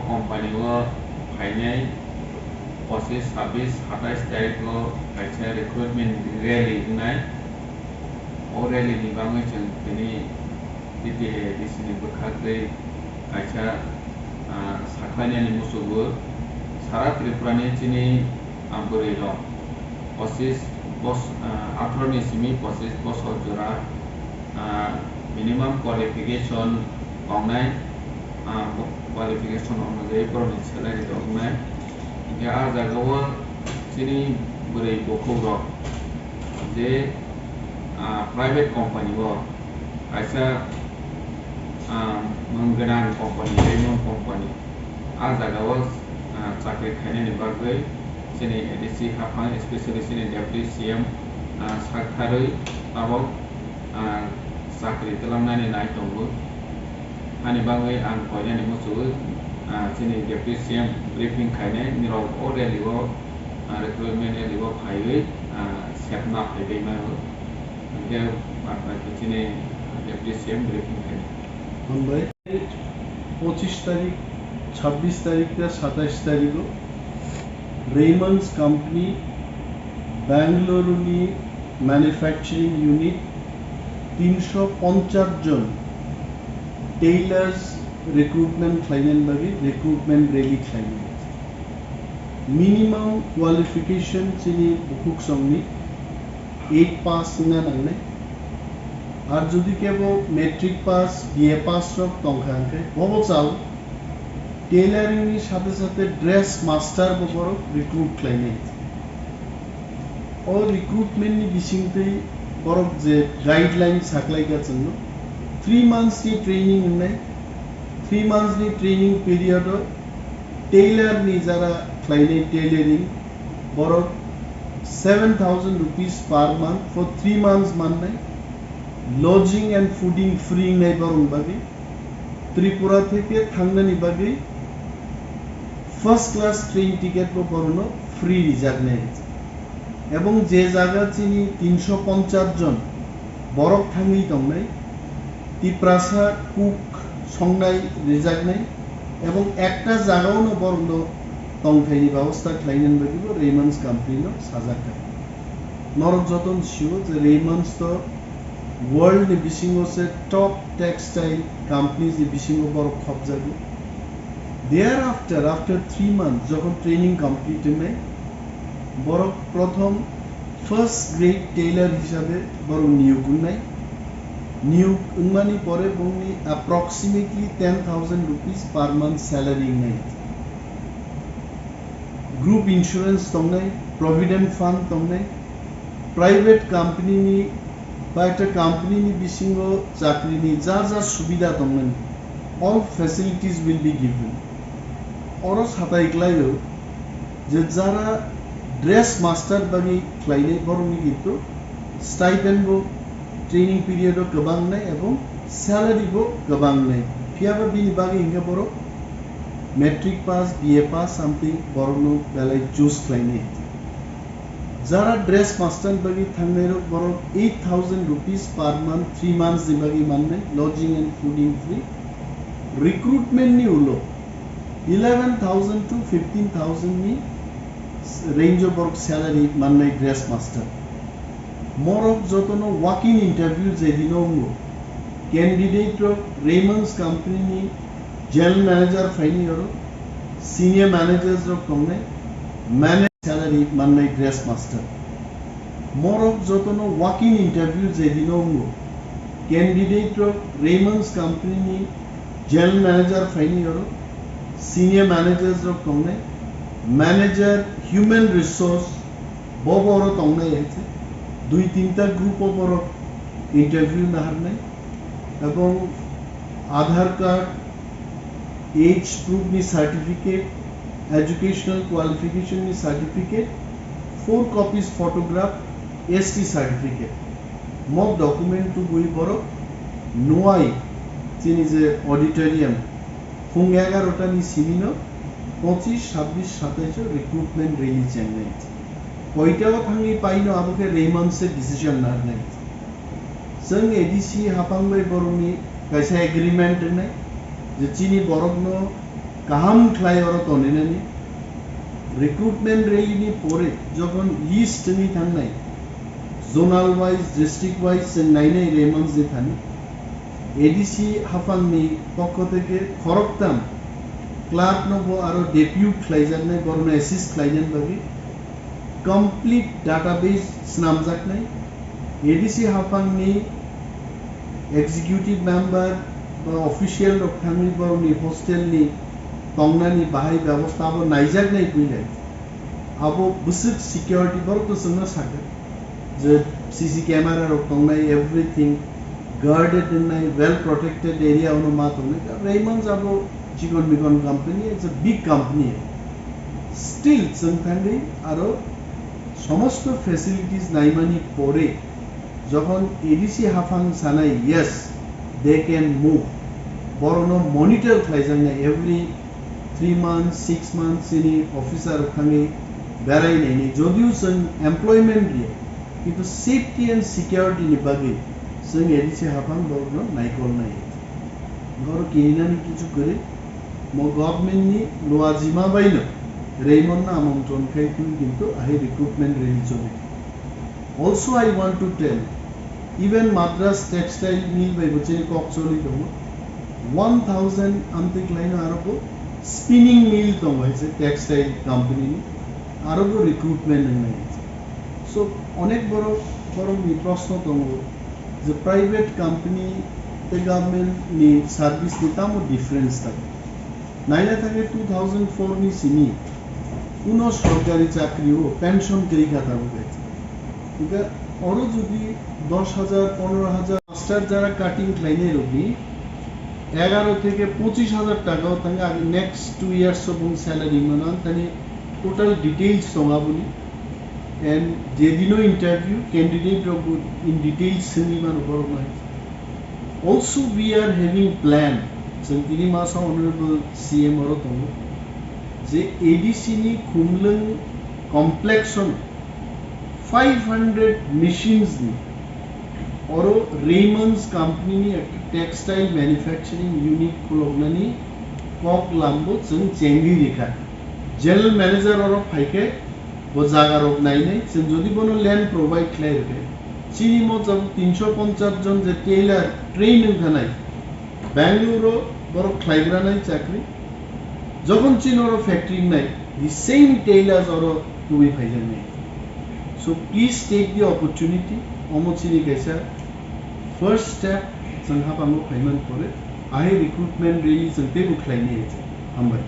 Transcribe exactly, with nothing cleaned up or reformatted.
Company o phainai pochis, sabis, satais tarikh o kaisa recruitment rally wngnai. O rally ni bagwi chwng tini T T A A D C ni bwkhak twi kaisa, ah, sakhlainani muchungo. Sara Tripura ni chini, ah, bwrwi rok pochis bos-, ah, atharo ni simi pochis bosor jora, ah, minimum qualification tongnai, ah, bo-, qualification onujai borokni salary tongnai. Hinkhe ah jagao chini bwrwi bukhukrok je, ah, private company o kaisa, ah, mung gwnang company, tei mung company, ah jagao, ah, chakri khainani bagwi chini A D C haphang, especially chini Deputy C M, ah, saktharwi tabok, ah, chakri twlangnani nai tongo. Hani bagwi ang koinani muchungwi, ah, chini Deputy C M briefing khainai, nirok o rally o, ah, recruitment rally o phaiwi, ah, sepna phaibai mano. Hinkhe bad baki chini Deputy C M briefing khainai. Hambai. Pochis tarikh, chabbish tarikh tei satais tarikh o Raymond's Company Bangalore ni manufacturing unit tinsho ponchas jon tailors recruitment khlainani bagwi recruitment rally khlainai. Minimum qualification chini bukhuksongni eight pass wngna nangnai. Ar jodi kebo matric pass, B A pass rok tongkha hwnkhe bobo chao tailoring ni sathe sathe dress master bo borok recruit khlainai. O recruitment ni bisingtwi borok je guideline saklaikha chwngno, three months ni training wngnai. Three months ni training period o tailor ni jara khlainai tailoring, borok seven thousand rupees per month for three months mannai. Lodging and fooding free wngnai borokni bagwi. Tripura theke thangnani bagwi first class train ticket bo borokno free rijaknai. Ebong je jaga chini tinsho ponchas jon borok thangwi tongnai, Tiprasa cook songnai rijaknai, ebong ekta jagao no borokno tongthaini babostha khlainani bagwi bo Raymond's company no sajakha. Norok jotono sio je Raymond's to world ni bisingo se top textile companies ni bisingo borok khopjago. Thereafter, after three months, jokhon training complete wngnai, borok prothom first grade tailor hisabe borok niyok wngnai. Niyok wngmani pore bongni approximately ten thousand rupees per month salary wngnai. Group insurance tongnai, provident fund tongnai, private company ni ba ekta company ni bisingo chakri ni ja ja subida tongnai, all facilities will be given. Oro satai klaio je jara dress master bagwi khlainai borokni kintu stipend bo training period o kwbang nai ebong salary bo kwbang nai. Phiyaba bini bagwi hinkhe borok matric pass, B A pass something borokno belai choose khlainai. Jara dress master ni bagwi thangnai rok borok eight thousand rupees per month, three months ni bagwi mannai, lodging and fooding free. Recruitment ni ulo eleven thousand to fifteen thousand ni range o borok salary mannai dress master. Morok jotono walk-in interview je dino wngo, candidate rok Raymond's company ni general manager phaini oro, senior managers rok tongnai, manager salary mannai dress master. Morok jotono walk-in interview je dino wngo, candidate rok Raymond's company ni general manager phaini oro, senior managers rok tongnai, manager human resource bo bo oro tongnai hai se. Dui tinta group o borok interview naharnai ebong Aadhaar card, age proof ni certificate, educational qualification ni certificate, four copies photograph, S T certificate. Mo document tubui borok nuai chini je auditorium phung egarota ni simi no pochis, sabbish, satais o recruitment rally chengnai. Koita o thangwi paino abo khe Raymond se decision narnai. Chwng A D C haphang bai borokni kaisa agreement wngnai je chini borokno Kaham khlai oro toninani. Recruitment rally ni pore jokhon list wngwi thangnai, zonal wise, district wise chwng nainai Raymond je thani. A D C haphangni pokho theke khoroktham clerk no bo aro depute khlaijaknai, borokno assist khlainani bagwi complete database snamjaknai. A D C haphangni executive member ba official rok thangwi borokni hostel ni tongnani bahai bebosta abo naijaknai puilai. Abo bwswk security borok to chwngno sakha je C C camera rok tongnai, everything guarded wngnai, well protected area ono ma tongnai. Raymond abo chikon mikon company, it's a big company. Still chwng thangwi aro somosto facilities naimani pore jokhon A D C haphang sanai, yes, they can move, borokno monitor khlaijaknai every three months, six months chini officer rok thangwi berai nainai, jodio chwng employment riya, kintu safety and security ni bagwi chwng A D C haphang borokno naikol nai. Borok kirinani kichu kwrwi, mo government ni luajima baino Raymond no amantron khai twi kintu ahai recruitment rally choli. Also, I want to tell, even Madras Textile Mill bai bo chini kok choli tongo. One thousand amtwi khlaino aro bo spinning mill tongo hai se textile company ni, aro bo recruitment wngnai hai se. So, onek borok, borok ni proshno tongo je private company tei government ni service ni tamo difference tongo. Naina thangwi two thousand four ni simi kuno sorkari chakri o pension kwrwi kha tabuk hai. Hingkhe oro jodi dos hajar, pondro hajar master jara cutting khlainai rokni egaro theke pochish hajar taka o thangkha, agi next two years o bung salary mano, ang thani total details tongo aboni. And jedino interview, candidate rok bo in details swngwi mano borok no hai. Also, we are having plan, chwng tini masa Honorable C M oro tongo, je A D C ni Khumlwng complex o five hundred machines ni oro Raymond's company ni ekta textile manufacturing unit khuloknani kok lambo chwng chengwi rikha. General manager oro phaikhe bo jaga rok nainai, chwng jodi bono land provide khlai rwkhe, chini mo jab tinsho ponchash jon je tailor train wngkha nai, Bangalore o borok khlaigra nai chakri, jokhon chini oro factory wngnai, the same tailors oro tubui phaijaknai. So please take the opportunity, omo chini kaisa first step, chwng haphango phaiman pore, ahai recruitment rally chwng teibo khlainai hai. Hambai.